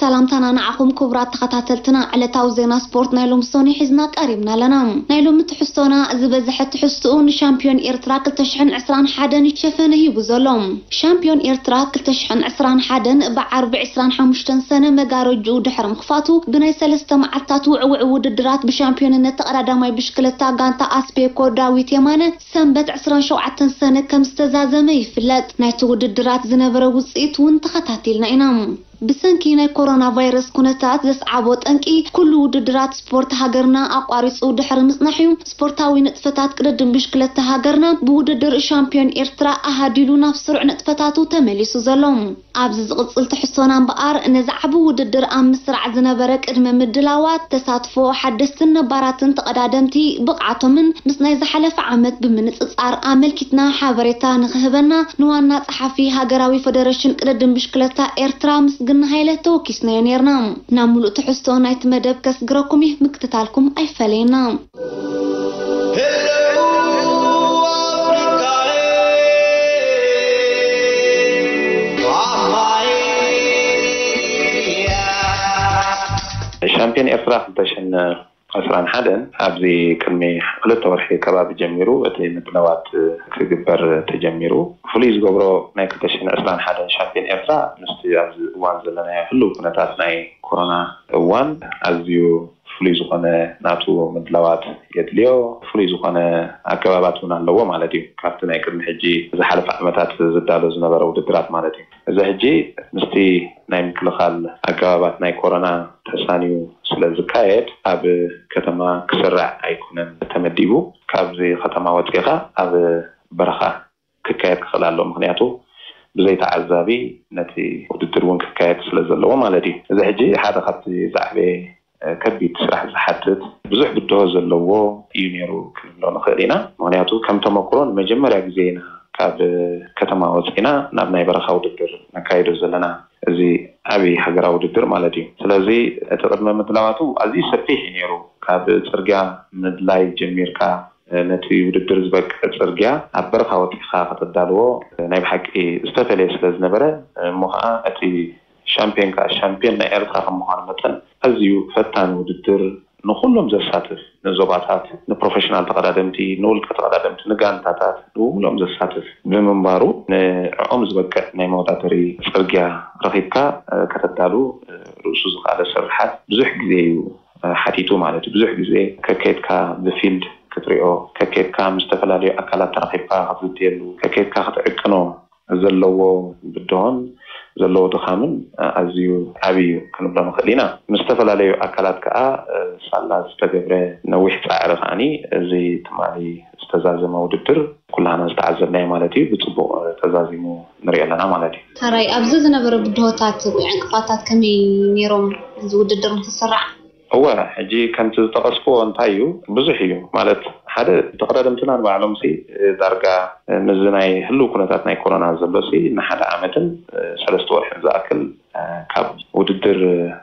ሰላምታና ንዓኹም ክቡራት ተኸታተልትና፣ ዕለታዊ ዜና ስፖርት ናይ ሎሚ ሰኑይ ሒዝና ቀሪብና ኣለና። ናይ ሎሚ ትሕዝቶና ዝበዝሐ ትሕዝትኡ ንሻምፒዮን ኤርትራ ክልተ ሽሕን ዕስራን ሓደን ሸፈነ ሂቡ ዘሎ። ሻምፒዮን ኤርትራ ክልተ ሽሕን ዕስራን ሓደን ብዓርቢ ዕስራን ሓሙሽተን ሰነ መጋረጅኡ ድሕሪ ምኽፋቱ፣ ብናይ ሰለስተ መዓልታት ውዕውዕ ውድድራት ብሻምፒዮንነት ተቐዳዳማይ ብሽክለታ ጋንታ ኣስቤኮ ዳዊት የማነ ሰንበት ዕስራን ሸውዓተን ሰነ ከም ዝተዛዘመ ይፍለጥ። ናይቲ ውድድራት ዝነበረ ውጽኢት እውን ተኸታቲልና ኢና። ብሰንኪ ናይ ኮሮና ቫይረስ ኩነታት ዘስዓቦ ጠንቂ፣ ኩሉ ውድድራት ስፖርት ሃገርና ኣቋሪጹ ድሕሪ ምጽናሕ'ዩ፣ ስፖርታዊ ንጥፈታት ቅድድም ብሽክለታ ሃገርና ብውድድር ሻምፒዮን ኤርትራ ኣሃዲሉ ናብ ስሩዕ ንጥፈታቱ ተመሊሱ ዘሎ። ኣብዚ ዝቕጽል ትሕዝቶና እምበኣር፣ ነዚ ዓቢ ውድድር ኣብ ምስራዕ ዝነበረ ቅድመ ምድላዋት፣ ተሳትፎ ሓደስትን ነባራትን ተቐዳደምቲ፣ ብቕዓቶምን ምስ ናይ ዝሓለፈ ዓመት ብምንጽጻር ኣመልኪትና ሓበሬታ ንኽህበና፣ ንዋና ጸሓፊ ሃገራዊ ፈደረሽን ቅድድም ብሽክለታ ኤርትራ ምስግና ሃይለ ተወኪስናዮ ኔርና። ናብ ምሉእ ትሕዝቶ ናይቲ መደብ ከስግረኩም እዩ፣ ምክትታልኩም ኣይፈለየና። ሻምፒዮን ኤርትራ ክልተ ሽሕን ዕስራን ሓደን ኣብዚ ቅድሚ ክልተ ወርሒ ከባቢ ጀሚሩ እቲ ምድላዋት ክግበር ተጀሚሩ። ፍሉይ ዝገብሮ ናይ ክልተ ሽሕን ዕስራን ሓደን ሻምፒዮን ኤርትራ ምስቲ ኣብዚ እዋን ዘለናዮ ህልው ኩነታት ናይ ኮሮና እዋን ኣዝዩ ፍሉይ ዝኾነ ናቱ ምድላዋት የድልዮ። ፍሉይ ዝኾነ ኣገባባት እውን ኣለዎ ማለት እዩ። ካብቲ ናይ ቅድሚ ሕጂ ዝሓለፈ ዓመታት ዝዳሎ ዝነበረ ውድድራት ማለት እዩ። እዚ ሕጂ ምስቲ ናይ ምክልኻል ኣገባባት ናይ ኮሮና ተሳንዩ ስለ ዝካየድ ኣብ ከተማ ክስራዕ ኣይኮነን ተመዲቡ። ካብዚ ከተማ ወፂኻ ኣብ በረኻ ክካየድ ክኽእል ኣሎ። ምክንያቱ ብዘይ ተዓዛቢ ነቲ ውድድር እውን ክካየድ ስለ ዘለዎ ማለት እዩ። እዚ ሕጂ ሓደ ካብቲ ዝዓበየ ከቢድ ስራሕ ዝሓትት ብዙሕ ብድሆ ዘለዎ እዩ ነይሩ ክንብሎ ንኽእል ኢና። ምክንያቱ ከም ተመክሮ ንመጀመርያ ግዜ ኢና ካብ ከተማ ወፂና ናብ ናይ በረኻ ውድድር ነካይዶ ዘለና። እዚ ዓብዪ ሃገራዊ ውድድር ማለት እዩ። ስለዚ እቲ ቅድመ ምድላዋቱ ኣዝዩ ሰፊሕ እዩ ነይሩ። ካብ ፅርግያ ምድላይ ጀሚርካ ነቲ ውድድር ዝበቅዕ ፅርግያ ኣብ በረኻ ወፂኻ ከተዳልዎ ናይ ብሓቂ ዝተፈለየ ስለ ዝነበረ እሞ ከዓ እቲ ሻምፒዮን ከዓ ሻምፒዮን ናይ ኤርትራ ከም ምዃኑ መጠን ኣዝዩ ፈታኒ ውድድር ንኩሎም ዘሳትፍ ንዞባታት ንፕሮፌሽናል ተቐዳደምቲ ንውልቀ ተቐዳደምቲ ንጋንታታት ንብሙሎም ዘሳትፍ ብምንባሩ ንዕኦም ዝበቅዕ ናይ መወዳደሪ ፅርግያ ረኺብካ ከተዳሉ ርእሱ ዝኸኣለ ስርሓት ብዙሕ ግዜ እዩ ሓቲቱ ማለት እዩ። ብዙሕ ግዜ ከከድካ ብፊልድ ክትሪኦ ከከድካ ምስ ዝተፈላለዩ ኣካላት ተራኺብካ ክትዝትየሉ ከከድካ ክትዕቅኖ ዘለዎ ብድሆን ዘለዎ ድኻምን ኣዝዩ ዓብዪ እዩ ክንብሎ ንኽእል ኢና። ምስ ዝተፈላለዩ ኣካላት ከዓ ሳላ ዝተገብረ ነዊሕ ፃዕሪ ከዓኒ እዚ ትማሊ ዝተዛዘመ ውድድር ኩላህና ዝተዓዘብናዮ ማለት እዩ ብፅቡቕ ተዛዚሙ ንሪኦ ኣለና ማለት እዩ። ሕራይ ኣብዚ ዝነበረ ብድሆታት ወይ ዕንቅፋታት ከመይ ነይሮም እዚ ውድድር ንክስራዕ? እወ፣ ሕጂ ከምቲ ዝጠቐስክዎ እንታይ እዩ ብዙሕ እዩ ማለት ሓደ ተቐዳደምትና ንባዕሎም ሲ ዳርጋ ምስዚ ናይ ህልው ኩነታት ናይ ኮሮና ዘሎ ሲ ንሓደ ዓመትን ሰለስተ ወርሕን ዝኣክል ካብ ውድድር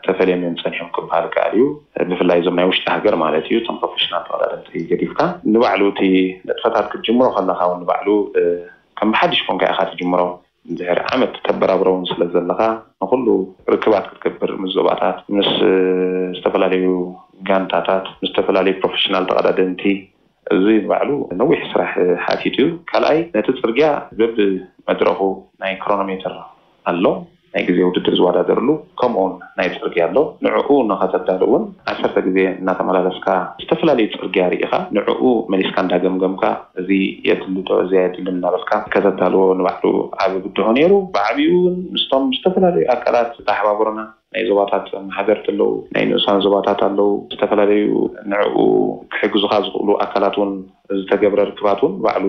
ተፈልዮም እዮም ፀኒሖም ክበሃል ይከኣል እዩ። ብፍላይ እዞም ናይ ውሽጢ ሃገር ማለት እዩ እቶም ፕሮፌሽናል ተቐዳደምቲ ገዲፍካ ንባዕሉ እቲ ንጥፈታት ክትጅምሮ ከለካ እውን ንባዕሉ ከም ብሓድሽ ኮንካ ኢካ ትጅምሮ። እንድሕር ዓመት ተበራብሮ እውን ስለ ዘለኻ ንኹሉ ርክባት ክትገብር ምስ ዞባታት ምስ ዝተፈላለዩ ጋንታታት ምስ ዝተፈላለዩ ፕሮፌሽናል ተቐዳደምቲ እዚ ባዕሉ ነዊሕ ስራሕ ሓቲቱ እዩ። ካልኣይ ነቲ ፅርግያ በብመድረኹ ናይ ክሮኖሜተር ኣሎ ናይ ግዜ ውድድር ዝወዳደርሉ ከምኡ እውን ናይ ፅርግያ ኣሎ ንዕኡ ንኸተዳሉ እውን ዓሰርተ ግዜ እናተመላለስካ ዝተፈላለዩ ፅርግያ ርኢኻ ንዕኡ መሊስካ እንዳገምገምካ እዚ የድሊ ዶ እዚ ኣየድልን እናበልካ ከተዳልዎ ንባዕሉ ዓቢ ብድሆ ነይሩ። ብዓቢኡ እውን ምስቶም ዝተፈላለዩ ኣካላት ዝተሓባበሩና ናይ ዞባታት ማሕበርቲ ኣለዉ፣ ናይ ንኡሳን ዞባታት ኣለዉ፣ ዝተፈላለዩ ንዕኡ ክሕግዙኻ ዝኽእሉ ኣካላት እውን ዝተገብረ ርክባት እውን ባዕሉ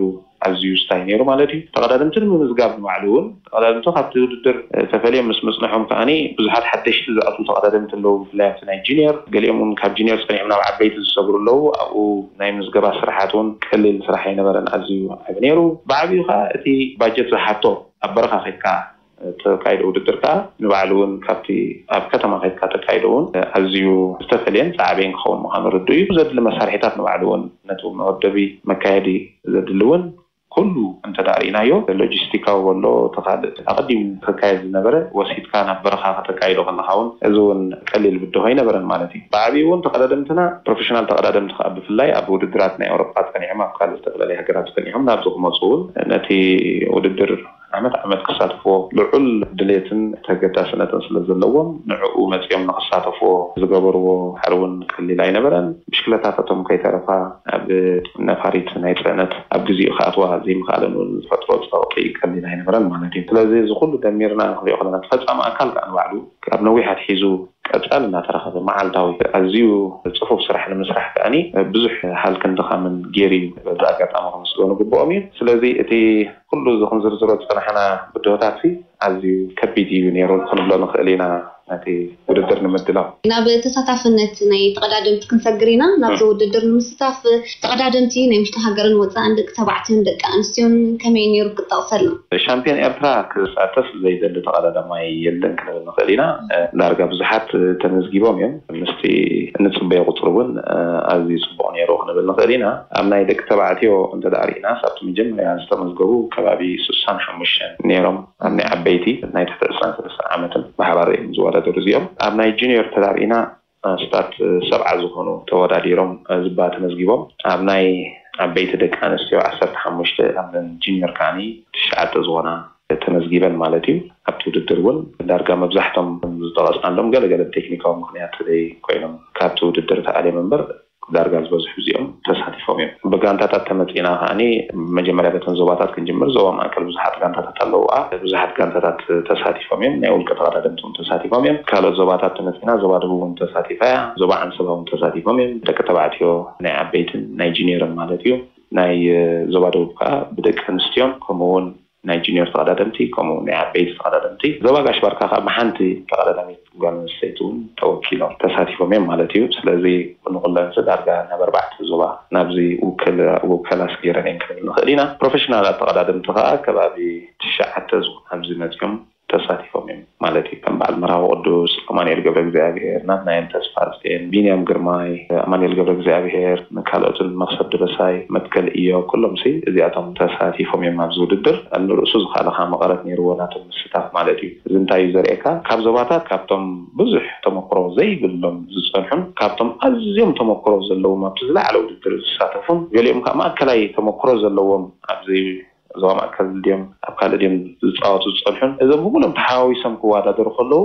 ኣዝዩ ስታይ ነይሩ ማለት እዩ። ተቐዳደምቲ ንምምዝጋብ ንባዕሉ እውን ተቐዳደምቲ ካብቲ ውድድር ተፈልዮም ምስ ምፅንሖም ከዓኒ ብዙሓት ሓደሽቲ ዝኣትዉ ተቐዳደምቲ ኣለዉ፣ ብፍላይ ኣብቲ ናይ ጁኒየር ገሊኦም እውን ካብ ጁኒየር ፀኒሖም ናብ ዓበይቲ ዝሰግሩ ኣለዉ። ኣብኡ ናይ ምዝገባ ስራሓት እውን ቀሊል ስራሕ ኣይነበረን፣ ኣዝዩ ዓቢ ነይሩ። ብዓብዩ ከዓ እቲ ባጀት ዝሓቶ ኣብ በረኻ ከይድካ ተካይዶ ውድድር ከዓ ንባዕሉ እውን ካብቲ ኣብ ከተማ ከይድካ ተካይዶ እውን ኣዝዩ ዝተፈለየን ዝዓበየን ክኸውን ምዃኑ ርዱእ እዩ። ዘድሊ መሳርሒታት ንባዕሉ እውን ነቲ መወደቢ መካየዲ ዘድሊ እውን ኩሉ እንተ ደኣ ርኢናዮ፣ ሎጂስቲካዊ በሎ፣ እቲ ካልእ ኣቐዲሙ ክካየድ ዝነበረ ወሲድካ ናብ በረኻ ከተካይዶ ከለኻ እውን፣ እዚ እውን ቀሊል ብድሆ ኣይነበረን ማለት እዩ። ብዓብዩ እውን ተቐዳደምትና፣ ፕሮፌሽናል ተቐዳደምቲ ከኣ ብፍላይ ኣብ ውድድራት ናይ ኣውሮጳ ጸኒሖም፣ ኣብ ካልእ ዝተፈላለየ ሃገራት ጸኒሖም ናብዚ ክመጹ እውን ነቲ ውድድር ዓመት ዓመት ክሳተፍዎ ልዑል ድሌትን ተገዳስነትን ስለ ዘለዎም፣ ንዕኡ መጺኦም ንኽሳተፍዎ ዝገበርዎ ጻዕሪ እውን ቀሊል ኣይነበረን። ብሽክለታታቶም ከይተረፋ ኣብ ነፋሪት ናይ ጽዕነት ኣብ ግዜኡ ክኣትዋ ዘይምኽኣለን እውን ዝፈጥሮ ጸቕጢ ቀሊል ኣይነበረን ማለት እዩ። ስለዚ እዚ ኩሉ ደሚርና ክንሪኦ ከለና፣ እቲ ፈጻሚ ኣካል ከኣ ንባዕሉ ኣብ ነዊሕ ኣትሒዙ ቀጻሊ እናተረኸበ፣ መዓልታዊ ኣዝዩ ጽፉፍ ስራሕ ንምስራሕ ከኣኒ ብዙሕ ሃልክን ድኻምን ገይሩ እዩ። በዚ ኣጋጣሚ ክምስገኑ ግብኦም እዩ። ስለዚ እቲ ኩሉ እዚ ክንዝርዝሮ ዝጸናሕና ብድሆታት ሲ ኣዝዩ ከቢድ እዩ ነይሩ ክንብሎ ንኽእል ኢና። ነቲ ውድድር ንምድላው ናብ ተሳታፍነት ናይ ተቐዳደምቲ ክንሰግር ኢና። ናብዚ ውድድር ንምስታፍ ተቐዳደምቲ ናይ ውሽጢ ሃገርን ወጻእን፣ ደቂ ተባዕትዮን ደቂ ኣንስትዮን ከመይ ነይሩ ክትጠቕሰልና? ሻምፒዮን ኤርትራ ክሳተፍ ዘይደሊ ተቐዳዳማይ የለን ክንብል ንኽእል ኢና። ዳርጋ ብዙሓት ተመዝጊቦም እዮም። ምስቲ እንጽበዮ ቁጽሪ እውን ኣዝዩ ጽቡቕ ነይሩ ክንብል ንኽእል ኢና። ኣብ ናይ ደቂ ተባዕትዮ እንተ ደኣ ርኢናስ፣ ኣብቲ መጀመርያ ዝተመዝገቡ ከባቢ ስሳን ሓሙሽተን ነይሮም። ኣብ ናይ ዓበይቲ ናይ ትሕቲ ዕስራን ሰለስተን ዓመትን ብሓባር እዮም ዝወዳደሩ እዚኦም። ኣብ ናይ ጁኒየር ተዳርኢና ስታት ሰብዓ ዝኾኑ ተወዳዲሮም ዝባ ተመዝጊቦም። ኣብ ናይ ዓበይቲ ደቂ ኣንስትዮ ዓሰርተ ሓሙሽተ ኣብዘን ጁኒየር ከዓኒ ትሽዓተ ዝኾና ተመዝጊበን ማለት እዩ። ኣብቲ ውድድር እውን ዳርጋ መብዛሕቶም ዝጠቐስናሎም ገለገለ ብቴክኒካዊ ምኽንያት ኮይኖም ካብቲ ውድድር ተኣልዮም እምበር ዳርጋ ዝበዝሑ እዚኦም ተሳቲፎም እዮም። ብጋንታታት ተመፂና ከዓኒ መጀመርያ በተን ዞባታት ክንጅምር። ዞባ ማእከል ብዙሓት ጋንታታት ኣለውኣ። ብዙሓት ጋንታታት ተሳቲፎም እዮም። ናይ ውልቀ ተቐዳደምቲ እውን ተሳቲፎም እዮም። ካልኦት ዞባታት ተመፂና ዞባ ደቡብ እውን ተሳቲፋ እያ። ዞባ ዓንሰባ እውን ተሳቲፎም እዮም። ደቂ ተባዕትዮ ናይ ዓበይትን ናይ ጁኒየርን ማለት እዩ። ናይ ዞባ ደቡብ ከዓ ብደቂ ኣንስትዮን ከምኡ እውን ናይ ጁኒየር ተቐዳደምቲ ከምኡ ናይ ዓበይቲ ተቐዳደምቲ ዞባ ጋሽ ባርካ ከዓ ብሓንቲ ተቐዳዳሚት ጓል ኣንስተይቲ እውን ተወኪሎም ተሳቲፎም እዮም ማለት እዩ። ስለዚ ንኩለንሲ ዳርጋ ናብ ኣርባዕተ ዞባ ናብዚ ውከላ ኣስጊረን እየን ክንብል ንኽእል ኢና። ፕሮፌሽናላት ተቐዳደምቲ ከዓ ከባቢ ትሽዓተ ዝኾኑ ኣብዚ መፅኦም ተሳቲፎም እዮም ማለት እዩ። ከም በዓል መርሃዊ ቅዱስ፣ ኣማኑኤል ገብረ እግዚኣብሔር፣ ናትናኤል ተስፋ ጽዮን፣ ቢንያም ግርማይ፣ ኣማኑኤል ገብረ እግዚኣብሔር፣ ካልኦትን መኽሰብ ደበሳይ፣ መትከል እዮ፣ ኩሎም ሲ እዚኣቶም ተሳቲፎም እዮም ኣብዚ ውድድር። ንርእሱ ዝኸኣለ ከዓ መቐረት ነይርዎ ናቶም ምስታፍ ማለት እዩ። እዚ እንታይ እዩ ዘርእየካ? ካብ ዞባታት ካብቶም ብዙሕ ተመክሮ ዘይብሎም ዝጸንሑን ካብቶም ኣዝዮም ተመክሮ ዘለዎም ኣብቲ ዝለዓለ ውድድር ዝሳተፉን ገሊኦም ከዓ ማእከላይ ተመክሮ ዘለዎም ኣብዚ ዞባ ማእከል ድዮም ኣብ ካልእ ድዮም ዝፃወቱ ዝፀንሑን እዞም ብምሎም ተሓዋዊሶም ክወዳደሩ ከለዉ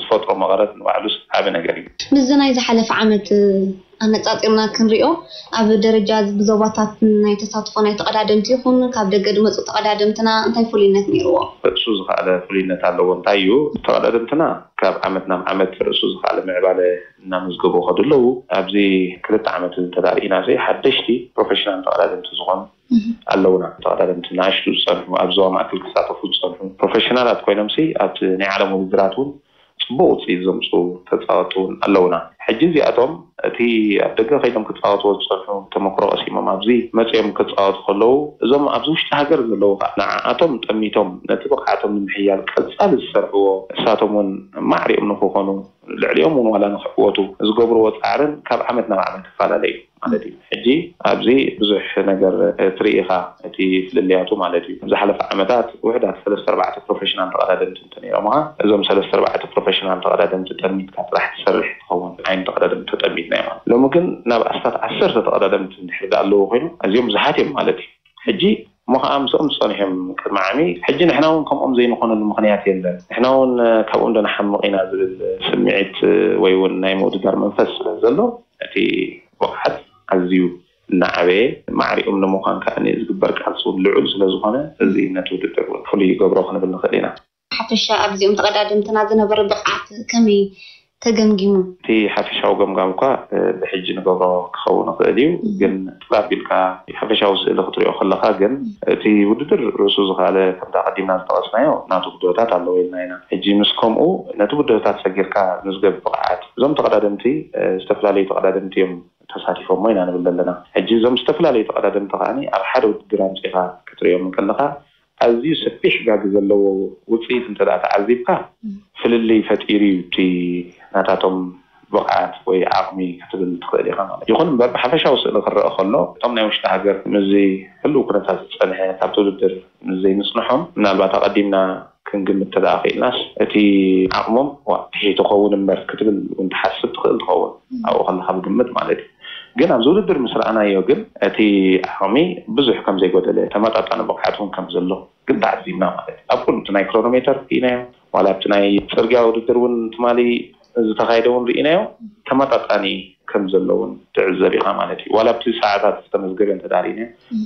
ዝፈጥሮ መቐረት ንባዕሉስ ዓቢ ነገር እዩ። ምስዚ ናይ ዝሓለፈ ዓመት ኣነፃፂርና ክንሪኦ ኣብ ደረጃ ብዞባታት ናይ ተሳትፎ ናይ ተቐዳደምቲ ይኹን ካብ ደገ ዝመፁ ተቐዳደምትና እንታይ ፍሉይነት ነይርዎ? ርእሱ ዝኸኣለ ፍሉይነት ኣለዎ። እንታይ እዩ ተቐዳደምትና ካብ ዓመት ናብ ዓመት ርእሱ ዝኸኣለ ምዕባለ እናመዝገቡ ከዱ ኣለዉ። ኣብዚ ክልተ ዓመት እዚ እንተዳርኢና ዘይ ሓደሽቲ ፕሮፌሽናል ተቐዳደምቲ ዝኾኑ ኣለውና። ተቐዳደምቲ ናእሽቱ ዝፀንሑ ኣብ ዞባ ማእከል ክሳተፉ ዝፀንሑ ፕሮፌሽናላት ኮይኖም ሲ ኣብቲ ናይ ዓለም ውድድራት እውን ፅቡቅ ውፅኢት ዘምፅኡ ተፃወቲ እውን ኣለውና። ሕጂ እዚኣቶም እቲ ኣብ ደገ ከይዶም ክፃወትዎ ዝፀንሑ ተመክሮ ቀሲሞም ኣብዚ መፅኦም ክፃወቱ ከለዉ እዞም ኣብዚ ውሽጢ ሃገር ዘለዉ ከዓ ንዓኣቶም ጠሚቶም ነቲ ብቕዓቶም ንምሕያል ቀፃሊ ዝሰርሕዎ እሳቶም እውን ማዕሪኦም ንክኾኑ ልዕሊኦም እውን ዋላ ንክዕወቱ ዝገብርዎ ፃዕርን ካብ ዓመት ናብ ዓመት ይፈላለ እዩ ማለት እዩ። ሕጂ ኣብዚ ብዙሕ ነገር ትርኢ ኢኻ እቲ ፍልልያቱ ማለት እዩ። ዝሓለፈ ዓመታት ውሕዳት ሰለስተ ኣርባዕተ ፕሮፌሽናል ተቐዳደምቲ እንተነይሮምኻ እዞም ሰለስተ ኣርባዕተ ፕሮፌሽናል ተቐዳደምቲ ጠሚትካ ጥራሕ ትሰርሕ ትኸውን ዓይነት ተቐዳደምቲ ተጠሚትና እዮም። ሎሚ ግን ናብ ኣስታት ዓሰርተ ተቐዳደምቲ እንድሕር ኣለዎ ኮይኑ ኣዝዮም ብዙሓት እዮም ማለት እዩ። ሕጂ እሞ ከዓ ምስኦም ዝፀንሑ እዮም ቅድሚ ዓሚ። ሕጂ ንሕና እውን ከምኦም ዘይንኾነሉ ምኽንያት የለን። ንሕና እውን ካብኦም ዶ ንሓምቕ ኢና ዝብል ስምዒት ወይ እውን ናይ ምውድዳር መንፈስ ስለ ዘሎ እቲ ብቕዓት ኣዝዩ እናዓበየ ማዕሪኦም ንምዃን ከዓ ዝግበር ቃልሲ እውን ልዑል ስለ ዝኾነ እዚ ነቲ ውድድር እውን ፍሉይ ይገብሮ ክንብል ንኽእል ኢና። ሓፈሻ ኣብዚኦም ተቐዳደምትና ዝነበረ ብቕዓት ከመይ ተገምጊሙ? እቲ ሓፈሻዊ ገምጋም እኳ ብሕጂ ንገብሮ ክኸውን ይኽእል እዩ፣ ግን ጥራፍ ኢልካ ሓፈሻዊ ስእሊ ክትሪኦ ከለኻ ግን እቲ ውድድር ርእሱ ዝኸኣለ ከምቲ ኣቐዲምና ዝጠቐስናዮ ናቱ ብድሆታት ኣለዎ ኢልና ኢና። ሕጂ ምስ ከምኡ ነቲ ብድሆታት ሰጊርካ ምዝገብ ብቕዓት እዞም ተቐዳደምቲ ዝተፈላለዩ ተቐዳደምቲ እዮም ተሳቲፎሞ ኢና ንብል ዘለና። ሕጂ እዞም ዝተፈላለዩ ተቐዳደምቲ ከዓኒ ኣብ ሓደ ውድድር ኣምፂኻ ክትሪኦም እንከለኻ ኣዝዩ ሰፊሕ ጋግ ዘለዎ ውፅኢት እንተ ደኣ ተዓዚብካ ፍልልይ ፈጢሩ እዩ እቲ ናታቶም ብቕዓት ወይ ዓቕሚ ክትብል ትኽእል ኢኻ ማለት እዩ። ይኹን እምበር ብሓፈሻዊ ስእሊ ክረአ ከሎ እቶም ናይ ውሽጢ ሃገር ምስዚ ህልው ኩነታት ዝጸንሐ ካብቲ ውድድር ምስ ዘይምጽንሖም ምናልባት ኣቐዲምና ክንግምት ተደኣ ክኢልናስ እቲ ዓቕሞም ዋ ትሒት ይኸውን እምበር ክትብል እውን ትሓስብ ትኽእል ትኸውን ኣብኡ ከለካ ብግምት ማለት እዩ። ግን ኣብዚ ውድድር ምስ ረኣናዮ ግን እቲ ዓቕሚ ብዙሕ ከም ዘይጎደለ ተመጣጣኒ ብቕዓት እውን ከም ዘሎ ግን ተዓዚብና ማለት እዩ። ኣብ ኩሉ እቲ ናይ ክሮኖሜተር ርኢናዮ ዋላ ኣብቲ ናይ ጽርግያ ውድድር እውን ትማሊ ዝተኻየደ እውን ርኢናዮ ተመጣጣኒ ከም ዘለውን ትዕዘብ ኢኻ ማለት እዩ። ዋላ ኣብቲ ሰዓታት ዝተመዝገበ እንተዳሪነ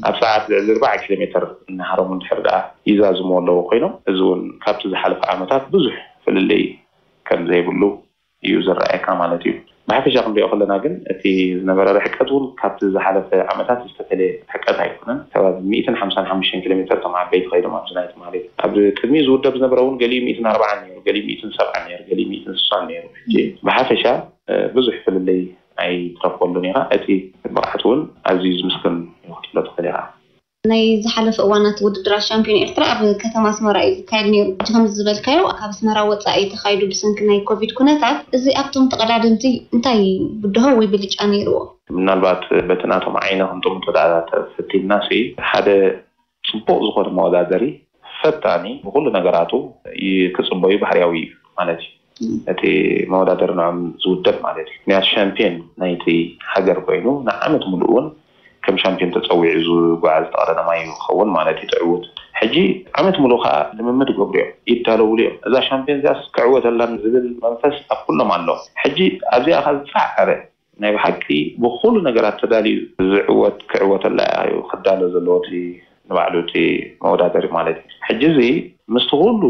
ኣብ ሰዓት ልዕሊ ኣርባዓ ኪሎ ሜትር እናሃረሙ እንድሕር ደኣ ይዛዝሙ ኣለዉ ኮይኖም እዚ እውን ካብቲ ዝሓለፈ ዓመታት ብዙሕ ፍልልይ ከም ዘይብሉ እዩ ዝረኣየካ ማለት እዩ። ብሓፈሻ ክንሪኦ ከለና ግን እቲ ዝነበረ ርሕቀት እውን ካብቲ ዝሓለፈ ዓመታት ዝተፈለየ ርሕቀት ኣይኮነን። ከባቢ ሚእትን ሓምሳን ሓሙሽተን ኪሎ ሜትር እቶም ዓበይቲ ከይዶም ኣብዚ ናይ ትማሊ ኣብ ቅድሚኡ ዝውደብ ዝነበረ እውን ገሊኡ ሚእትን ኣርባዓን ነይሩ፣ ገሊኡ ሚእትን ሰብዓን ነይሩ፣ ገሊኡ ሚእትን ስሳን ነይሩ። ሕጂ ብሓፈሻ ብዙሕ ፍልልይ ኣይትረክበሉን ኢኻ። እቲ ብቕዓት እውን ኣዝዩ ዝምስገን እዩ ክትብሎ ትኽእል ኢኻ። ናይ ዝሓለፈ እዋናት ውድድራት ሻምፒዮን ኤርትራ ኣብ ከተማ ኣስመራ እዩ ዝካየድ ነይሩ። ሕጂ ከምዚ ዝበልካዮ ካብ ኣስመራ ወፃኢ ተኻይዱ ብሰንኪ ናይ ኮቪድ ኩነታት እዚ ኣብቶም ተቐዳደምቲ እንታይ ብድሆ ወይ ብልጫ ነይርዎ? ምናልባት በቲ ናቶም ዓይነ ክንጥምቶ ደኣ ተፈቲንና ሲ ሓደ ፅቡቕ ዝኾነ መወዳደሪ ፈታኒ ብኩሉ ነገራቱ ክፅበዩ ባህርያዊ እዩ ማለት እዩ። እቲ መወዳደሪ ንዖም ዝውደብ ማለት እዩ። ምክንያቱ ሻምፒዮን ናይቲ ሃገር ኮይኑ ንዓመት ሙሉእ እውን ከም ሻምፒዮን ተፀዊዑ ዝጓዓዝ ተቐዳዳማይ እዩ ክኸውን ማለት እዩ። ትዕውት ሕጂ ዓመት ሙሉእ ከዓ ልምምድ ይገብሩ እዮም፣ ይዳለውሉ እዮም። እዛ ሻምፒዮን እዚኣስ ክዕወተላን ዝብል መንፈስ ኣብ ኩሎም ኣሎ። ሕጂ ኣብዚኣ ከዓ ዝፀዓረ ናይ ብሓቂ ብኹሉ ነገራት ተዳልዩ ዝዕወት ክዕወተላ እዩ ክዳሎ ዘለዎ እቲ ንባዕሉ እቲ መወዳደሪ ማለት እዩ። ሕጂ እዚ ምስቲ ኩሉ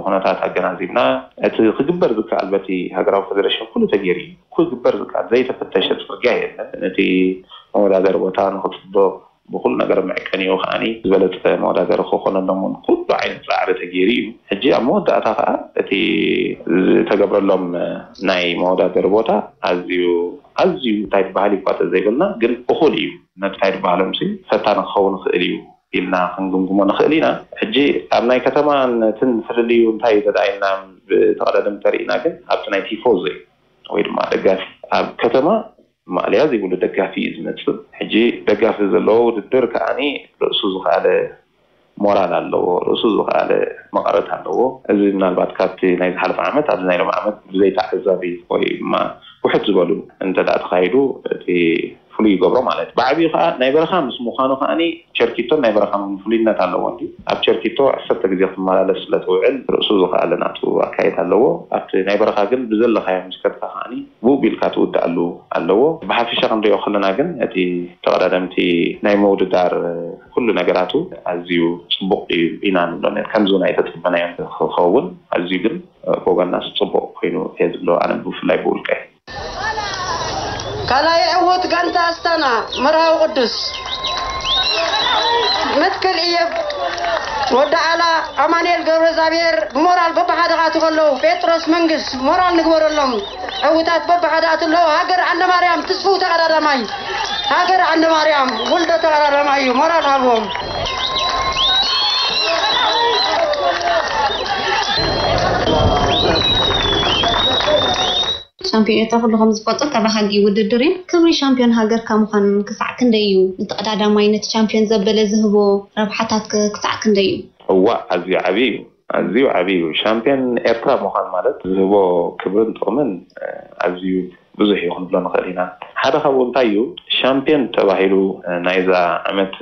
ኩነታት ኣገናዚብና እቲ ክግበር ዝከኣል በቲ ሃገራዊ ፌደሬሽን ኩሉ ተገይሩ እዩ። ክግበር ዝከኣል ዘይተፈተሸ ፅርግያ የለን። ነቲ መወዳደሪ ቦታ ንክፅብቕ ብኩሉ ነገር መዕቀኒኡ ከዓኒ ዝበለፀ መወዳደሪ ክኾነሎም እውን ኩሉ ዓይነት ፃዕሪ ተገይሩ እዩ። ሕጂ ኣብ መወዳእታ ከዓ እቲ ዝተገብረሎም ናይ መወዳደሪ ቦታ ኣዝዩ ኣዝዩ እንታይ ዝበሃል እዩ እኳ ተዘይበልና ግን እኹል እዩ። ነቲ እንታይ ዝበሃሎም ሲ ፈታኒ ክኸውን ይኽእል እዩ ኢልና ክንግምግሞ ንኽእል ኢና። ሕጂ ኣብ ናይ ከተማን እትን ፍልልዩ እንታይ እዩ ተደኣ ኢልና ብተቐዳደምቲ ተሪእና ግን ኣብቲ ናይ ቲፎዞ እዩ ወይ ድማ ደጋፊ ኣብ ከተማ ማእለያ ዘይብሉ ደጋፊ እዩ ዝመፅእ። ሕጂ ደጋፊ ዘለዎ ውድድር ከዓኒ ርእሱ ዝኸኣለ ሞራል ኣለዎ፣ ርእሱ ዝኸኣለ መቐረት ኣለዎ። እዚ ምናልባት ካብቲ ናይ ዝሓለፈ ዓመት ኣብዚ ናይ ሎም ዓመት ብዘይ ተዓዛቢ ወይ ድማ ውሕድ ዝበሉ እንተ ደኣ ተኻይዱ እቲ ፍሉይ ይገብሮ ማለት እዩ። ብዓብዩ ከዓ ናይ በረኻ ምስ ምዃኑ ከዓኒ ቸርኪቶን ናይ በረኻን እውን ፍሉይነት ኣለዎ። እንዲ ኣብ ቸርኪቶ ዓሰርተ ግዜ ክትመላለስ ስለ ትውዕል ርእሱ ዝኸኣለ ናቱ ኣካየድ ኣለዎ። ኣብቲ ናይ በረኻ ግን ብዘለኻዮ ምስ ከድካ ከዓኒ ብኡ ቢልካ ትውድኣሉ ኣለዎ። ብሓፈሻ ክንሪኦ ከለና ግን እቲ ተቐዳደምቲ ናይ ምውድዳር ኩሉ ነገራቱ ኣዝዩ ፅቡቕ እዩ ኢና ንብሎ ነር ከምዚ እውን ኣይተፅበናዮን ክኸውን ኣዝዩ ግን ብወገናስ ፅቡቕ ኮይኑ እየ ዝብሎ ኣነ ብፍላይ ብውልቀይ። ካልኣይ ዕዉት ጋንታ ኣስታና መርሃዊ ቅዱስ መትክል እየብ ወዲ ዓላ ኣማንኤል ገብረእግዚኣብሔር ብሞራል በብሓደ ክኣትዉ ከለዉ ጴጥሮስ መንግስ ሞራል ንግበረሎም። ዕዉታት በብሓደ ኣትለዉ ሃገር ዓንደ ማርያም ትስፉው ተቐዳዳማይ ሃገር ዓንደ ማርያም ውልዶ ተቐዳዳማይ እዩ ሞራል ሃብዎም። ሻምፒዮን ኤርትራ ኩሉ ከም ዝፈልጦ ተባሃጊ ውድድር እዩ። ክብሪ ሻምፒዮን ሃገርካ ምዃን ክሳዕ ክንደይ እዩ? ንተቐዳዳማይ ነቲ ሻምፒዮን ዘበለ ዝህቦ ረብሓታት ከ ክሳዕ ክንደይ እዩ? እዋእ ኣዝዩ ዓብዪ እዩ። ኣዝዩ ዓብዪ እዩ። ሻምፒዮን ኤርትራ ምዃን ማለት ዝህቦ ክብርን ጥቕምን ኣዝዩ ብዙሕ እዩ ክንብሎ ንኽእል ኢና። ሓደ ካብኡ እንታይ እዩ ሻምፒዮን ተባሂሉ ናይዛ ዓመት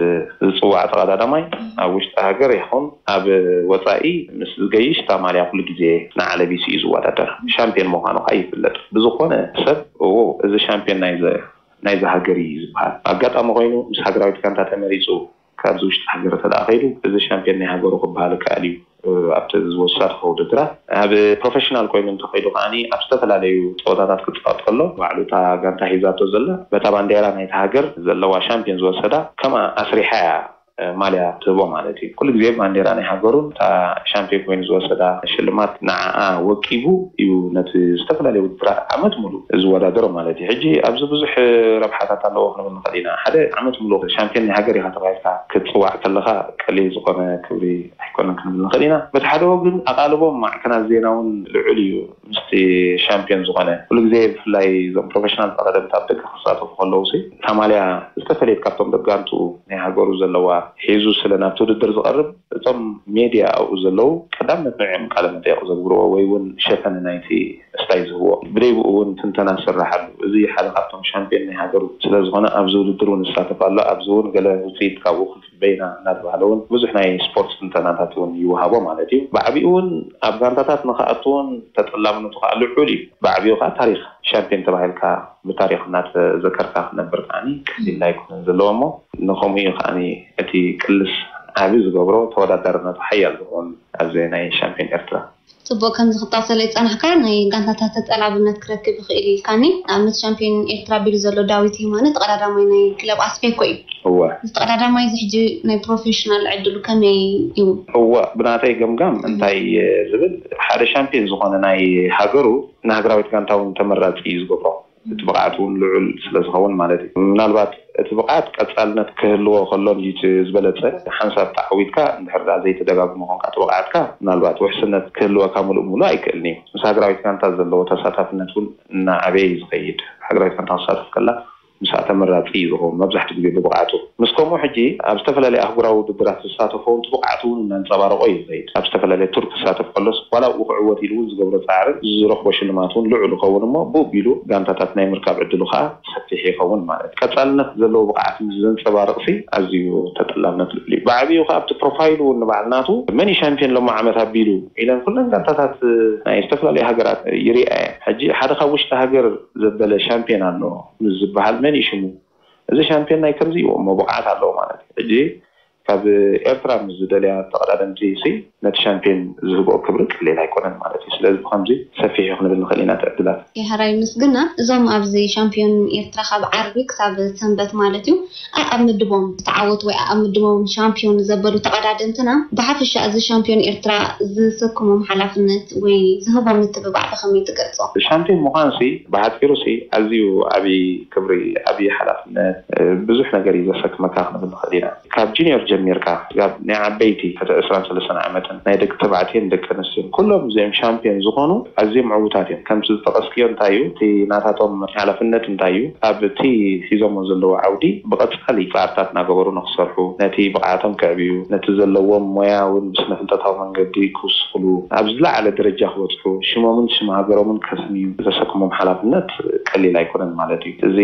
ዝፅዋዕ ተቐዳዳማይ ኣብ ውሽጢ ሃገር ይኹን ኣብ ወፃኢ ምስ ዝገይሽ እታ ማልያ ኩሉ ግዜ ንዓ ለቢሱ እዩ ዝወዳደር። ሻምፒዮን ምዃኑ ከዓ ይፍለጥ። ብዝኾነ ሰብ እዎ እዚ ሻምፒዮን ናይዘ ናይዛ ሃገር እዩ ዝበሃል። ኣጋጣሚ ኮይኑ ምስ ሃገራዊት ጋንታ ተመሪፁ ካብዚ ውሽጢ ሃገር እንተ ደኣ ከይዱ እዚ ሻምፒዮን ናይ ሃገሩ ክበሃል ይከኣል እዩ። ኣብቲ ዝወሳድካ ውድድራት ኣብ ፕሮፌሽናል ኮይኑ እንተኸይዱ ከዓኒ ኣብ ዝተፈላለዩ ፀወታታት ክፃወት ከሎ ባዕሉ እታ ጋንታ ሒዛቶ ዘላ በታ ባንዴራ ናይታ ሃገር ዘለዋ ሻምፒዮን ዝወሰዳ ከምኣ ኣስሪሓ እያ ማልያ ትህቦ ማለት እዩ። ኩሉ ግዜ ባንዴራ ናይ ሃገሩን እታ ሻምፒዮን ኮይኑ ዝወሰዳ ሽልማት ንዓኣ ወቂቡ እዩ ነቲ ዝተፈላለዩ ውድድራት ዓመት ሙሉእ ዝወዳደሮ ማለት እዩ። ሕጂ ኣብዚ ብዙሕ ረብሓታት ኣለዎ ክንብል ንኽእል ኢና። ሓደ ዓመት ሙሉእ ሻምፒዮን ናይ ሃገር ኢኻ ተባሂልካ ክትፅዋዕ ከለኻ ቀሊል ዝኾነ ክብሪ ኣይኮነን ክንብል ንኽእል ኢና። በቲ ሓደ ወግን ኣቓልቦም ማዕከናት ዜና እውን ልዑል እዩ። ምስቲ ሻምፒዮን ዝኾነ ኩሉ ግዜ ብፍላይ እዞም ፕሮፌሽናል ተቐደምቲ ኣብ ደገ ክሳተፉ ከለዉ ሲ እታ ማልያ ዝተፈለየት ካብቶም ደጋንቱ ናይ ሃገሩ ዘለዋ ሒዙ ስለ ናብቲ ውድድር ዝቐርብ እቶም ሜድያ ኣብኡ ዘለዉ ቀዳምነት ንዕኦም ቃለ መጠየቕ ዘግብርዎ ወይ እውን ሸፈነ ናይቲ ስታይ ዝህብዎ ብደይ ብኡ እውን ትንተና ዝስራሓሉ እዚ ሓደ ካብቶም ሻምፒዮን ናይ ሃገሩ ስለ ዝኾነ ኣብዚ ውድድር እውን ዝሳተፍ ኣሎ ኣብዚ እውን ገለ ውፅኢት ካብኡ ክንፅበ ኢና እናተባህለ እውን ብዙሕ ናይ ስፖርት ትንተናታት እውን ይወሃቦ ማለት እዩ። ብዓቢኡ እውን ኣብ ጋንታታት ንክኣቱ እውን ተጠላብነቱ ከዓ ልዑል እዩ። ብዓቢኡ ከዓ ታሪኽ ሻምፒዮን ተባሂልካ ብታሪኽ እናተዘከርካ ክነብር ከዓኒ ቀሊል ኣይኮነን ዘለዎ እሞ ንከምኡ እዩ ከዓኒ እቲ ቅልስ ዓቢ ዝገብሮ ተወዳዳርነቱ ሓያል ዝኸውን ኣብዚ ናይ ሻምፒዮን ኤርትራ። ጽቡቕ ከምዚ ክጠቕሰለይ ዝጸናሕካ ናይ ጋንታታት ተጠላብነት ክረክብ ይኽእል እዩ ኢልካኒ። ንኣብነት ሻምፒዮን ኤርትራ ኣቢሉ ዘሎ ዳዊት የማነ ተቐዳዳማይ ናይ ክለብ ኣስቤኮ እዩ። እወ። እዚ ተቐዳዳማይ እዚ ሕጂ ናይ ፕሮፌሽናል ዕድሉ ከመይ እዩ? እወ ብናተይ ገምጋም እንታይ ዝብል ሓደ ሻምፒዮን ዝኾነ ናይ ሃገሩ ንሃገራዊት ጋንታ እውን ተመራጺ እዩ ዝገብሮ። እቲ ብቕዓት እውን ልዑል ስለ ዝኸውን ማለት እዩ። ምናልባት እቲ ብቕዓት ቀጻልነት ክህልዎ ከሎ እዩ እቲ ዝበለጸ። ሓንሳብ ተዓዊትካ እንድሕር ደኣ ዘይተደጋግሞ ኮንካ እቲ ብቕዓትካ ምናልባት ውሕስነት ክህልወካ ምሉእ ብምሉእ ኣይክእልን እዩ። ምስ ሃገራዊት ጋንታ ዘለዎ ተሳታፍነት እውን እናዓበየ እዩ ዝኸይድ። ሃገራዊት ጋንታ ክትሳተፍ ከላ ምስኣ ተመራጺ እዩ ዝኸውን መብዛሕትኡ ግዜ ብብቕዓቱ። ምስ ከምኡ ሕጂ ኣብ ዝተፈላለዩ ኣህጉራዊ ውድድራት ዝሳተፎ እውን እቲ ብቕዓቱ እውን እናንጸባረቖ እዩ ዝኸይድ። ኣብ ዝተፈላለየ ቱር ክሳተፍ ከሎስ ዋላ ኣብኡ ክዕወት ኢሉ እውን ዝገብሮ ጻዕርን ዝረኽቦ ሽልማት እውን ልዑል ይኸውን እሞ ብኡ ኣቢሉ ጋንታታት ናይ ምርካብ ዕድሉ ከኣ ሰፊሕ ይኸውን ማለት እዩ። ቀጻልነት ዘለዎ ብቕዓት ምስ ዘንጸባርቕሲ ኣዝዩ ተጠላብነት ልዑል እዩ። ብዓቢኡ ከኣ ኣብቲ ፕሮፋይሉ እውን ንበዓል ናቱ መን እዩ ሻምፒዮን ሎሚ ዓመት ኣቢሉ ኢለን ኩለን ጋንታታት ናይ ዝተፈላለዩ ሃገራት ይርኣ እየን። ሕጂ ሓደ ካብ ውሽጢ ሃገር ዘበለ ሻምፒዮን ኣሎ ምስ ዝበሃል መን እዩ ሽሙ? እዚ ሻምፒዮን ናይ ከምዚ እዩ እሞ ብቕዓት ኣለዎ ማለት እዩ። ሕጂ ካብ ኤርትራ ምስ ዝደልያ ተቐዳደምቲ ሲ ነቲ ሻምፒዮን ዝህብኦ ክብሪ ቀሊል ኣይኮነን ማለት እዩ። ስለዚ ብኸምዚ ሰፊሕ እዩ ክንብል ንኽእል ኢና እቲ ዕድላት። የሕራይ ምስግና። እዞም ኣብዚ ሻምፒዮን ኤርትራ ካብ ዓርቢ ክሳብ ሰንበት ማለት እዩ ኣኣብ ምድቦም ዝተዓወቱ ወይ ኣኣብ ምድቦም ሻምፒዮን ዘበሉ ተቐዳደምትና ብሓፈሻ እዚ ሻምፒዮን ኤርትራ ዝሰክሞም ሓላፍነት ወይ ዝህቦም ምትብባዕ ብኸመይ ትገልጾ? ሻምፒዮን ምዃንሲ ብሓፂሩሲ ኣዝዩ ዓብዪ ክብሪ፣ ዓብዪ ሓላፍነት፣ ብዙሕ ነገር እዩ ዘሰክመካ ክንብል ንኽእል ኢና። ካብ ጁኒየር ጀሚርካ ክሳብ ናይ ዓበይቲ ትሕቲ ዕስራን ሰለስተን ዓመትን ናይ ደቂ ተባዕትዮን ደቂ ኣንስትዮን ኩሎም እዚኦም ሻምፒዮን ዝኾኑ ኣዝዮም ዕዉታት እዮም። ከምቲ ዝጠቐስክዮ እንታይ እዩ እቲ ናታቶም ሓላፍነት እንታይ እዩ? ኣብቲ ሒዞሞ ዘለዉ ዓውዲ ብቐፃሊ ፃዕርታት እናገበሩ ንክሰርሑ፣ ነቲ ብቕዓቶም ከዕብዩ፣ ነቲ ዘለዎም ሞያ እውን ብስነ ፍልጠታዊ መንገዲ ክውስኽሉ፣ ኣብ ዝለዓለ ደረጃ ክበፅሑ፣ ሽሞምን ሽም ሃገሮምን ከስንዩ ዘሰክሞም ሓላፍነት ቀሊል ኣይኮነን ማለት እዩ። እዚ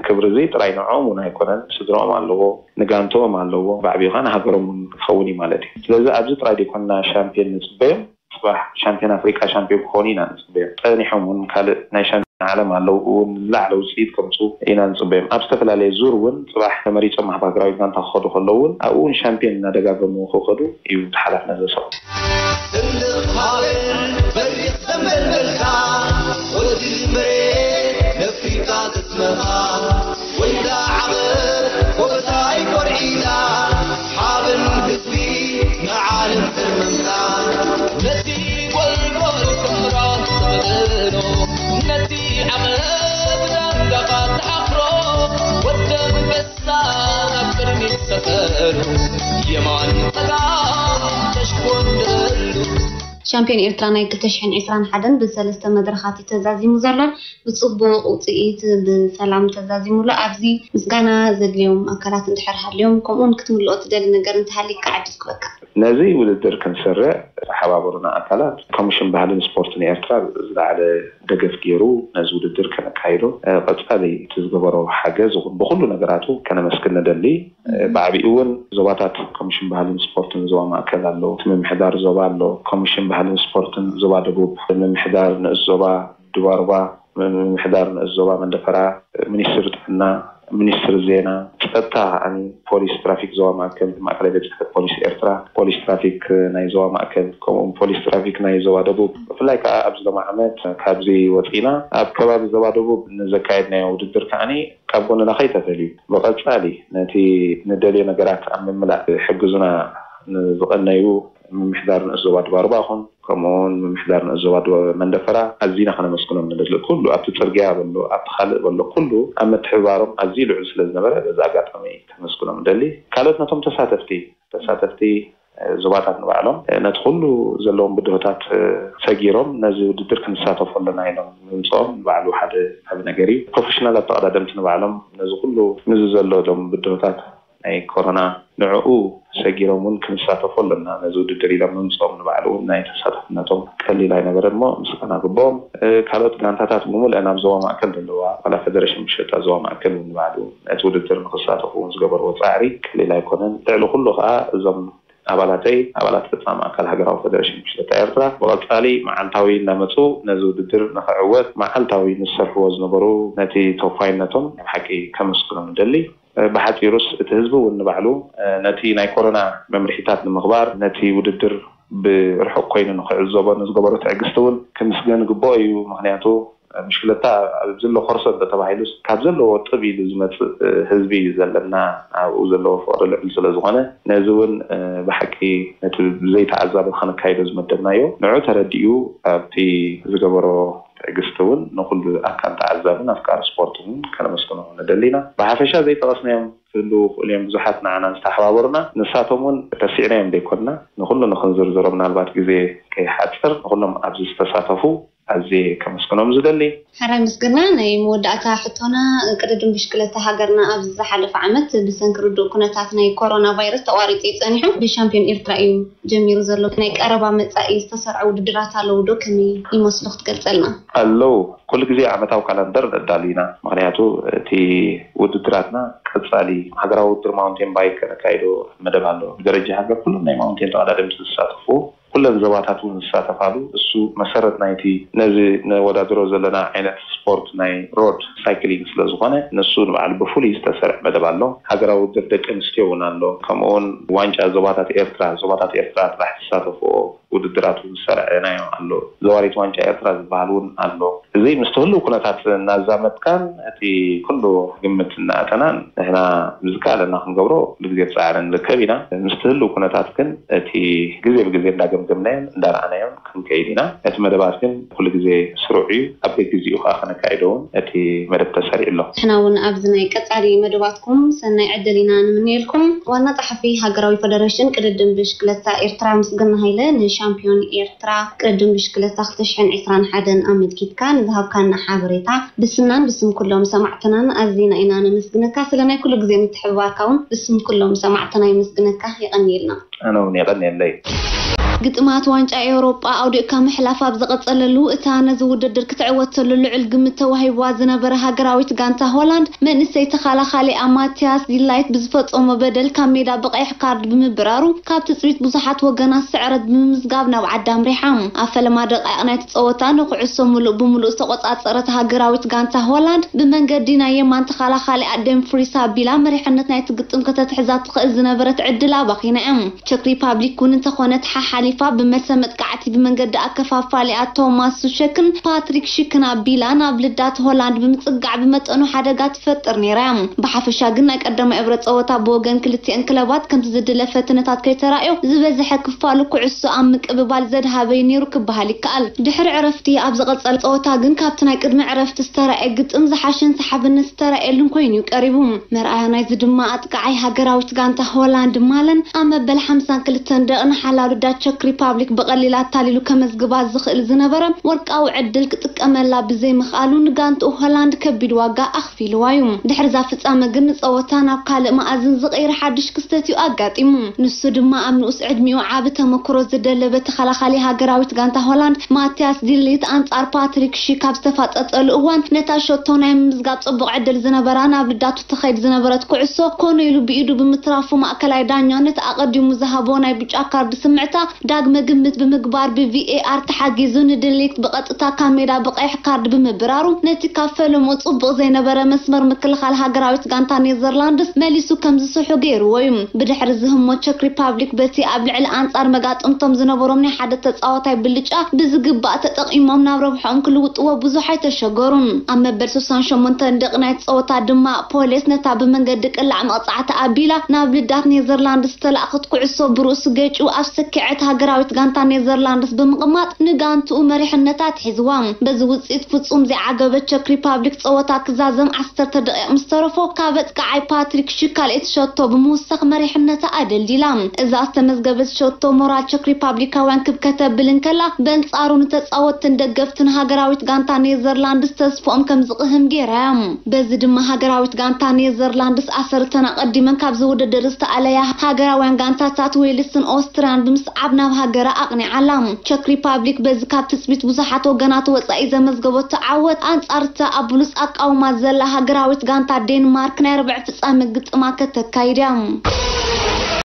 ክብሪ እዚ ጥራይ ንዕኦም እውን ኣይኮነን፣ ስድርኦም ኣለዎ፣ ንጋንትኦም ኣለዎ፣ ብዓቢኡ ከዓ ንሃገሮም እውን ክኸውን እዩ ማለት እዩ። ስለዚ ኣብዚ ጥራይ ዘይኮንና ሻምፒዮን ንፅበዮም፣ ፅባሕ ሻምፒዮን ኣፍሪቃ ሻምፒዮን ክኾኑ ኢና ንፅበዮም። ፀኒሖም እውን ካልእ ናይ ሻምፒዮን ዓለም ኣለዉ እውን ዝለዓለ ውፅኢት ከምፁ ኢና ንፅበዮም። ኣብ ዝተፈላለየ ዙር እውን ፅባሕ ተመሪፆም ኣብ ሃገራዊት ጋንታ ክኸዱ ከለዉ እውን ኣብኡ እውን ሻምፒዮን እናደጋገሙ ክኸዱ እዩ እቲ ሓላፍነት ዘሰኽም። ትልቕ ሃበን በሪኽ ዘመልመልካ ወዲ መሬት ነፍሪካ ቅስመኻ ወይዳ ዓቐብ ጎበዛይ ኮርዒዳ ሓበን ህዝቢ ንዓለም ትርምምካ ነቲ ጎልጎል ክምራት ተበሎ ነቲ ዓቐብ ዳንጋኻ ተሓፍሮ ወዲ ኣንበሳ ናብ ቅድሚት ሰፈሩ የማን ጸጋም ተሽኮንደሉ። ሻምፒዮን ኤርትራ ናይ ክልተ ሽሕን ዕስራን ሓደን ብሰለስተ መድረኻት እዩ ተዛዚሙ ዘሎ። ብጽቡቕ ውጽኢት ብሰላም ተዛዚሙ ኣሎ። ኣብዚ ምስጋና ዘድልዮም ኣካላት እንድሕር ሃልዮም፣ ከምኡውን ክትምልኦ ትደሊ ነገር እንተሃልዩካ ዕድል ክበካ። ነዚ ውድድር ክንስርዕ ዝተሓባበሩና ኣካላት ኮሚሽን ባህልን ስፖርትን ኤርትራ ዝለዓለ ደገፍ ገይሩ ነዚ ውድድር ከነካይዶ፣ እ፣ ቀጻሊ እቲ ዝገበሮ ሓገዝ ይኹን ብኹሉ ነገራቱ ከነመስግን ንደሊ። እ፣ ብዓቢኡ እውን ዞባታት ኮሚሽን ባህልን ስፖርትን ዞባ ማእከል ኣሎ፣ እቲ ምምሕዳር ዞባ ኣሎ፣ ኮሚሽን ባህልን ስፖርትን ዞባ ደቡብ፣ ምምሕዳር ንኡስ ዞባ ድባርባ፣ ምምሕዳር ንኡስ ዞባ መንደፈራ፣ ሚኒስትር ጥዕና፣ ሚኒስትር ዜና፣ ጸጥታ ከዓኒ ፖሊስ ትራፊክ ዞባ ማእከል፣ ማእከላይ ቤት ጽሕፈት ፖሊስ ኤርትራ፣ ፖሊስ ትራፊክ ናይ ዞባ ማእከል፣ ከምኡውን ፖሊስ ትራፊክ ናይ ዞባ ደቡብ። ብፍላይ ከኣ ኣብዚ ሎሚ ዓመት ካብዚ ወጺና ኣብ ከባቢ ዞባ ደቡብ ንዘካየድናዮ ውድድር ከዓኒ ካብ ጎንና ከይተፈልዩ ብቐጻሊ ነቲ ንደልዮ ነገራት ኣብ ምምላእ ዝሕግዙና ንዝቐነዩ ምምሕዳር ንኡስ ዞባ ድባርባ ይኹን ከምኡውን ምምሕዳር ንኡስ ዞባ ዶ-፣ መንደፈራ ኣዚና ከነመስግኖም ንደሊ። ኩሉ ኣብቲ ጽርግያ በሎ፣ ኣብቲ ካልእ በሎ፣ ኩሉ ኣብ ምትሕብባሮም ኣዝዩ ልዑል ስለ ዝነበረ፣ በዚ ኣጋጣሚ ከመስግኖም ንደሊ። ካልኦት ነቶም ተሳተፍቲ፣ ተሳተፍቲ፣ ዞባታት ንባዕሎም ነቲ ኩሉ ዘለዎም ብድሆታት ሰጊሮም ነዚ ውድድር ክንሳተፎ ኣለና ኢሎም ምምፅኦም ንባዕሉ ሓደ ዓቢ ነገር እዩ። ፕሮፌሽናል ኣተቐዳደምቲ ንባዕሎም ነዚ ኩሉ ምስዚ ዘለዎም ብድሆታት ናይ ኮሮና ንዕኡ ሰጊሮም እውን ክንሳተፎ ኣለና ነዚ ውድድር ኢሎም ምምፅኦም ንባዕሉ እውን ናይ ተሳታፍነቶም ቀሊል ኣይነበረን እሞ ምስጋና ግብኦም። ካልኦት ጋንታታት ብምሉአን ኣብ ዞባ ማእከል ዘለዋ ዋላ ፈደረሽን ብሽክለታ ዞባ ማእከል እውን ንባዕሉ ነቲ ውድድር ንክሳተፉ እውን ዝገበርዎ ፃዕሪ ቀሊል ኣይኮነን። ልዕሊ ኩሉ ከዓ እዞም ኣባላተይ ኣባላት ፈፃሚ ኣካል ሃገራዊ ፈደረሽን ብሽክለታ ኤርትራ ብቐፃሊ መዓልታዊ እናመፁ ነዚ ውድድር ንክዕወት መዓልታዊ ንዝሰርሕዎ ዝነበሩ ነቲ ተወፋይነቶም ናይ ብሓቂ ከመስግኖም እደሊ። ብሓፂሩስ እቲ ህዝቢ እውን ንባዕሉ ነቲ ናይ ኮሮና መምርሒታት ንምኽባር ነቲ ውድድር ብርሑቕ ኮይኑ ንክዕዘቦ ንዝገበሮ ትዕግስቲ እውን ክምስገን ግብኦ እዩ። ምክንያቱ ብሽክለታ ኣብ ዘሎ ኮርሶ እንተተባሂሉስ ካብ ዘለዎ ጥብ ኢሉ ዝመፅእ ህዝቢ እዩ ዘለና። ኣብኡ ዘለዎ ፍቕሪ ልዑል ስለዝኾነ ነዚ እውን ብሓቂ ነቲ ብዘይ ተዓዛቢ ከነካይዶ ዝመደብናዮ ንዑ ተረዲኡ ኣብቲ ዝገበሮ ትዕግስቲ እውን ንኩሉ ኣካል ተዓዛብን ኣፍቃሪ ስፖርት እውን ከነመስግኖ ንደሊ ኢና። ብሓፈሻ ዘይጠቐስናዮም ክህልዉ ይኽእሉ እዮም ብዙሓት ንዓና ዝተሓባበሩና። ንሳቶም እውን ረሲዕናዮም ዘይኮንና ንኩሉ ንክንዝርዝሮ ምናልባት ግዜ ከይሓፅር ንኩሎም ኣብዚ ዝተሳተፉ ኣዝየ ከመስግኖም ዝደሊ። ሕራይ ምስግና። ናይ መወዳእታ ሕቶና፣ ቅድድም ብሽክለታ ሃገርና ኣብዚ ዝሓለፈ ዓመት ብሰንኪ ርዱእ ኩነታት ናይ ኮሮና ቫይረስ ተቋሪጹ እዩ ጸኒሑ። ብሻምፒዮን ኤርትራ እዩ ጀሚሩ ዘሎ። ናይ ቀረባ መጻኢ ዝተሰርዐ ውድድራት ኣለዉ ዶ? ከመይ ይመስሉ ክትገልጸልና? ኣለዉ። ኩሉ ግዜ ዓመታዊ ካላንደር ነዳሉ ኢና። ምኽንያቱ እቲ ውድድራትና ቀጻሊ ሃገራዊ ውድድር ማውንቴን ባይክ ከነካይዶ መደብ ኣሎ። ብደረጃ ሃገር ኩሎም ናይ ማውንቴን ተቐዳደምቲ ዝሳተፉ ኩለን ዞባታት እውን ዝሳተፋሉ እሱ መሰረት ናይቲ ነዚ ነወዳድሮ ዘለና ዓይነት ስፖርት ናይ ሮድ ሳይክሊንግ ስለዝኾነ ንሱ ንባዕሉ ብፍሉይ ዝተሰርዐ መደብ ኣሎ። ሃገራዊ ውድድር ደቂ ኣንስትዮ እውን ኣሎ። ከምኡውን ዋንጫ ዞባታት ኤርትራ፣ ዞባታት ኤርትራ ጥራሕ ዝሳተፍኦ ውድድራት እውን ዝሰርዐናዮ ኣሎ። ዘዋሪት ዋንጫ ኤርትራ ዝበሃል እውን ኣሎ። እዚ ምስቲ ህሉው ኩነታት እናዛመድካን እቲ ኩሉ ግምት እናኣተናን ንሕና ብዝከኣለና ክንገብሮ ኩሉ ግዜ ጻዕሪ ንርከብ ኢና። ምስቲ ህሉው ኩነታት ግን እቲ ግዜ ብግዜ እንዳገምገምናዮን እንዳረኣናዮን ክንከይድ ኢና። እቲ መደባት ግን ኩሉ ግዜ ስሩዕ እዩ። ኣብ ገግዜኡ ከዓ ከነካይዶ እውን እቲ መደብ ተሰሪዑ ኣሎ። ንሕና እውን ኣብዚ ናይ ቀጻሊ መደባትኩም ሰናይ ዕድል ኢና ንምንየልኩም። ዋና ጸሓፊ ሃገራዊ ፈደረሽን ቅድድም ብሽክለታ ኤርትራ ምስግና ሃይለ ንሻምፒዮን ኤርትራ ቅድድም ብሽክለታ ክልተ ሽሕን ዕስራን ሓደን ኣመልኪትካ ንዝሃብካና ሓበሬታ ብስምናን ብስም ኩሎም ሰማዕትናን ኣዚና ኢና ነመስግነካ። ስለ ናይ ኩሉ ግዜ ምትሕብባርካ እውን ብስም ኩሎም ሰማዕትና የመስግነካ። የቐንየልና። ኣነ እውን የቐንየለይ። ግጥማት ዋንጫ ኤውሮጳ ኣውዲቕካ ምሕላፍ ኣብ ዝቐጸለሉ፣ እታ ነዚ ውድድር ክትዕወተሉ ልዑል ግምት ተዋሂብዋ ዝነበረ ሃገራዊት ጋንታ ሆላንድ፣ መንእሰይ ተኸላኻሊኣ ማቲያስ ዲላይት ብዝፈጸሞ በደል ካብ ሜዳ ብቐይሕ ካርድ ብምብራሩ፣ ካብ ትጽቢት ብዙሓት ወገናት ስዕረት ብምምዝጋብ ናብ ዓዲ ኣምሪሓ። ኣብ ፈለማ ደቃይቕ ናይቲ ጸወታ ንኩዕሶ ምሉእ ብምሉእ ዝተቖጻጸረት ሃገራዊት ጋንታ ሆላንድ፣ ብመንገዲ ናይ የማን ተኸላኻሊኣ ደምፍሪስ ኣቢላ መሪሕነት ናይቲ ግጥም ከተትሕዛ ትኽእል ዝነበረት ዕድል ኣባኺና እያ። ቸክ ሪፓብሊክ እውን እንተኾነት ሓሓሊፋ ብመልሰ መጥቃዕቲ ብመንገዲ ኣከፋፋሊኣ ቶማስ ሱሸክን ፓትሪክ ሽክን ኣቢላ ናብ ልዳት ሆላንድ ብምጽጋዕ ብመጠኑ ሓደጋ ትፈጥር ነይራ እያ። ብሓፈሻ ግን ናይ ቀዳማይ እብረ ጸወታ ብወገን ክልቲአን ክለባት ከምቲ ዝድለ ፈተነታት ከይተራእዮ ዝበዝሐ ክፋሉ ኩዕሶ ኣብ ምቅብባል ዘድሃበ እዩ ነይሩ ክበሃል ይከኣል። ድሕሪ ዕረፍቲ ኣብ ዝቐጸለ ጸወታ ግን ካብቲ ናይ ቅድሚ ዕረፍቲ ዝተራእየ ግጥም ዝሓሸን ሰሓብነት ዝተራእየሉን ኮይኑ እዩ ቀሪቡ። መርኣያ ናይዚ ድማ ኣጥቃዓይ ሃገራዊት ጋንታ ሆላንድ ማለን ኣብ መበል ሓምሳን ክልተን ደቂቕ ንሓላሉ ዳ ቸክ ሪፓብሊክ ብቐሊል ኣታሊሉ ከመዝግባ ዝኽእል ዝነበረ ወርቃዊ ዕድል ክጥቀመላ ብዘይምኽኣሉ ንጋንትኡ ሆላንድ ከቢድ ዋጋ ኣኽፊልዋ እዩ። ድሕሪ እዛ ፍጻመ ግን ንጸወታ ናብ ካልእ መኣዝን ዝቕይር ሓድሽ ክስተት እዩ ኣጋጢሙ። ንሱ ድማ ኣብ ንኡስ ዕድሚኡ ዓቢ ተመክሮ ዝደለበ ተኸላኻሊ ሃገራዊት ጋንታ ሆላንድ ማቲያስ ዲሊት ኣንጻር ፓትሪክ ሺክ ኣብ ዝተፋጠጠሉ እዋን ነታ ሸቶ ናይ ምምዝጋብ ጽቡቕ ዕድል ዝነበራ ናብ ልዳቱ ትኸይድ ዝነበረት ኩዕሶ ኮነ ኢሉ ብኢዱ ብምትራፉ ማእከላይ ዳኛ ነቲ ኣቐዲሙ ዝሃቦ ናይ ብጫ ካርድ ስምዕታ ዳግመ ግምት ብምግባር ብቪኤኣር ተሓጊዙ ንድሊት ብቐጥታ ካብ ሜዳ ብቐይሕ ካርድ ብምብራሩ ነቲ ካብ ፈለምኡ ጽቡቕ ዘይነበረ መስመር ምክልኻል ሃገራዊት ጋንታ ኔዘርላንድስ መሊሱ ከም ዝስሑ ገይርዎ እዩ። ብድሕሪ ዝህሞ ቸክ ሪፓብሊክ በቲ ኣብ ልዕሊ ኣንጻር መጋጥምቶም ዝነበሮም ናይ ሓደ ተጻዋታይ ብልጫ ብዝግባእ ተጠቒሞም ናብ ረብሖኦም ክልውጥዎ ብዙሕ ኣይተሸገሩን። ኣብ መበል ስሳን ሸሞንተን ደቂ ናይቲ ጸወታ ድማ ፖሌስ ነታ ብመንገዲ ቅላዕ መቕጻዕቲ ኣቢላ ናብ ልዳት ኔዘርላንድስ ዝተላእኸት ኩዕሶ ብርእሱ ገጭ ኣብ ሰኪዐት ሃገራዊት ጋንታ ኔዘርላንድስ ብምቕማጥ ንጋንትኡ መሪሕነታ ኣትሒዝዋ። በዚ ውፅኢት ፍጹም ዘይዓገበ ቸክ ሪፓብሊክ ፀወታ ክዛዘም ዓሰርተ ደቂቕ ምስ ተረፎ ካብ ኣጥቃዓይ ፓትሪክ ሺክ ካልኣይቲ ሸቶ ብምውሳኽ መሪሕነታ ኣደልዲላ። እዛ ዝተመዝገበት ሸቶ ሞራል ቸክ ሪፓብሊካውያን ክብ ከተብል እንከላ፣ በንጻሩ ንተጻወትትን ደገፍትን ሃገራዊት ጋንታ ኔዘርላንድስ ተስፍኦም ከም ዝቕህም ገይራ እያ። በዚ ድማ ሃገራዊት ጋንታ ኔዘርላንድስ ኣሰርተን ኣቐዲመን ካብዚ ውድድር ዝተኣለያ ሃገራውያን ጋንታታት ዌልስን ኦስትርያን ብምስዓብ ናብ ሃገራ ኣቕኒዓ ኣላ። ቸክ ሪፓብሊክ በዚ ካብ ትጽቢት ብዙሓት ወገናት ወጻኢ ዘመዝገበቶ ዓወት ኣንጻር እታ ኣብ ብሉጽ ኣቃውማ ዘላ ሃገራዊት ጋንታ ዴንማርክ ናይ ርብዒ ፍጻመ ግጥማ ከተካይድ እያ።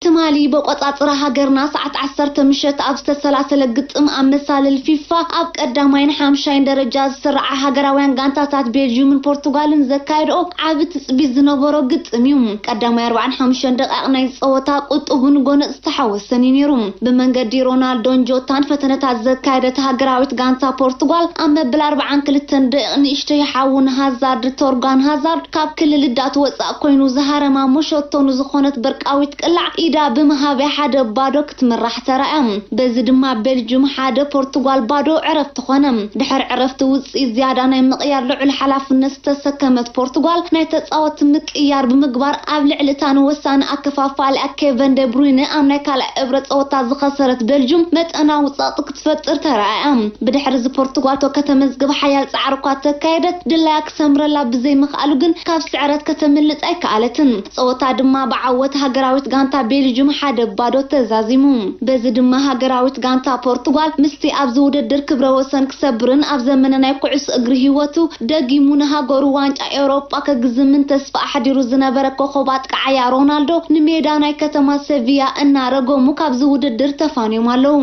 ትማሊ በቆጻጽራ ሃገርና ሰዓት ዓሰርተ ምሸት ኣብ ዝተሰላሰለ ግጥም ኣመሳልል ፊፋ ኣብ ቀዳማይን ሓምሻይን ደረጃ ዝስርዓ ሃገራውያን ጋንታታት ቤልጅዩምን ፖርቱጋልን ዘካየድኦ ዓቢ ትጽቢት ዝነበሮ ግጥም እዩ። ቀዳማይ ኣርባዓን ሓሙሽተን ደቂቕ ናይ ጸወታ ቁጡብን ጎነጽ ዝተሓወሰን እዩ ነይሩ። ብመንገዲ ሮናልዶን ጆታን ፈተነታት ዘካየደት ሃገራዊት ጋንታ ፖርቱጋል ኣብ መብል ኣርባዓን ክልተን ደቂቕ ንእሽተይ ሓዉ ንሃዛርድ ቶርጋን ሃዛርድ ካብ ክልል እንዳትወጻእ ኮይኑ ዝሃረማ መሸቶ ንዝኾነት በርቃዊት ቅላዕ ኢዳ ብምሃብያ ሓደ ባዶ ክትምራሕ ተራእያ። በዚ ድማ ቤልጅም ሓደ ፖርቱጋል ባዶ ዕረፍቲ ኮነ። ድሕሪ ዕረፍቲ ውጽኢት ዝያዳ ናይ ምቕያር ልዑል ሓላፍነት ዝተሰከመት ፖርቱጋል ናይ ተጻወቲ ምቅያር ብምግባር ኣብ ልዕሊ እታ ንወሳኒ ኣከፋፋሊኣ ኬቨን ደብሩይነ ኣብ ናይ ካልኣይ እብረ ጸወታ ዝኸሰረት ቤልጅም መጠናዊ ጸቕጢ ክትፈጥር ተራእያ። ብድሕሪ እዚ ፖርቱጋል ቶ ከተመዝግብ ሓያል ጻዕሪ እኳ ተካየደት፣ ድላያ ክሰምረላ ብዘይምኽኣሉ ግን ካብ ስዕረት ከተምልጥ ኣይከኣለትን። ጸወታ ድማ ብዓወት ሃገራዊት ጋንታ ቤልጅም ሓደ ባዶ ተዛዚሙ። በዚ ድማ ሃገራዊት ጋንታ ፖርቱጋል ምስቲ ኣብዚ ውድድር ክብረ ወሰን ክሰብርን ኣብ ዘመነ ናይ ኩዕሶ እግሪ ህይወቱ ደጊሙ ንሃገሩ ዋንጫ ኤውሮጳ ከግዝምን ተስፋ ኣሕዲሩ ዝነበረ ኮኸብ ኣጥቃዓያ ሮናልዶ ንሜዳ ናይ ከተማ ሰቪያ እናረገሙ ካብዚ ውድድር ተፋንዮም ኣለዉ።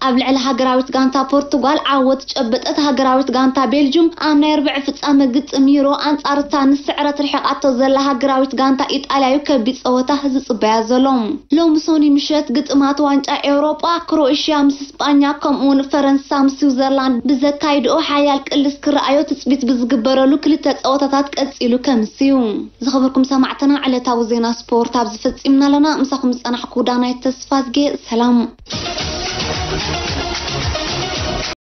ኣብ ልዕሊ ሃገራዊት ጋንታ ፖርቱጋል ዓወት ጨበጠት ሃገራዊት ጋንታ ቤልጅም ኣብ ናይ ርብዒ ፍጻመ ግጥም ዩሮ ኣንጻር እታ ንስዕረት ርሒቓቶ ዘላ ሃገራዊት ጋንታ ኢጣልያ እዩ ከቢድ ጸወታ ዝጽበያ ዘሎ። ሎሚ ሶኒ ምሸት ግጥማት ዋንጫ ኤውሮጳ ክሮኤሽያ ምስ ስጳኛ ከምኡውን ፈረንሳ ምስ ስዊዘርላንድ ብዘካይድኦ ሓያል ቅልስ ክረኣዮ ትጽቢት ብዝግበረሉ ክልተ ጸወታታት ቀጺሉ ከምስ እዩ። ዝኸበርኩም ሰማዕትና ዕለታዊ ዜና ስፖርት ኣብዚ ፈጺምና ኣለና። ምሳኹም ዝጸናሕኩ ዳናይት ተስፋዝጌ ሰላም።